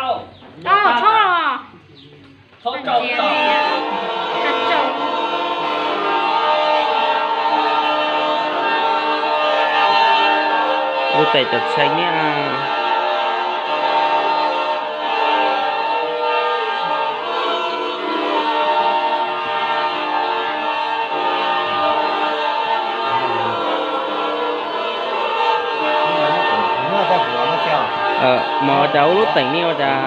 Tau tshoob los. Lub tes cov tshee niaj. Mos ua cas ua lub teem niaj ua cas.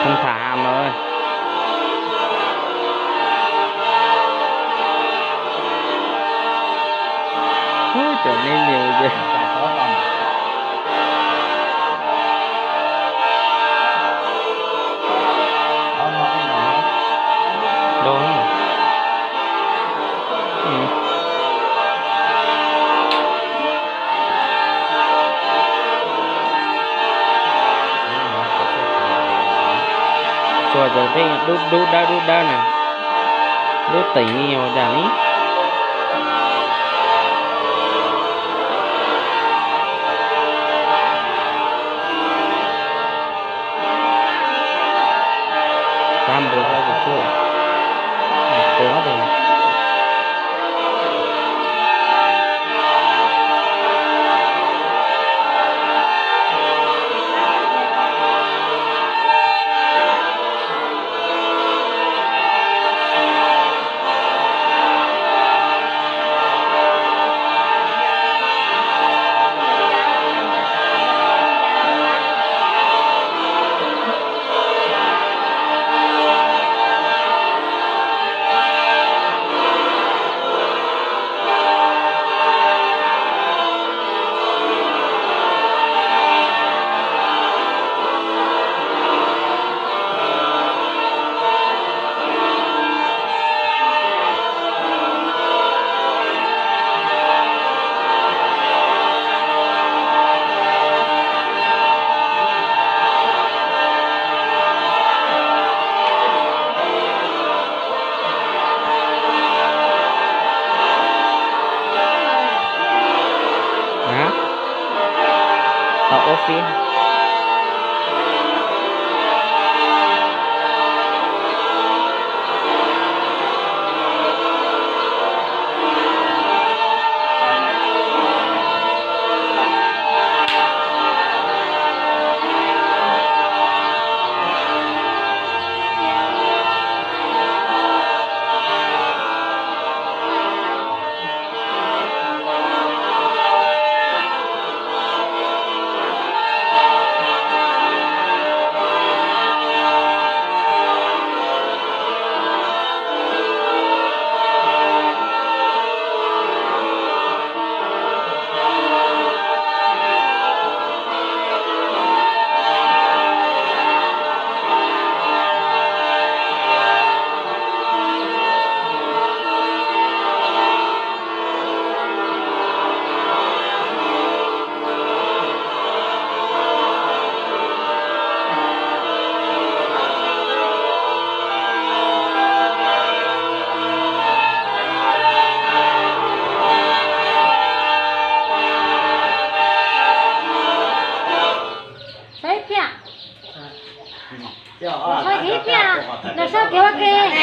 Không thả hàm rồi. Ui, cov neb nias Txhua cov pheej dub dub dawb dub dawb na, lub teem ni ua cas ni. Tau ua fiv. Saib thiab. Saib thiab, nws saib kiag ua ke.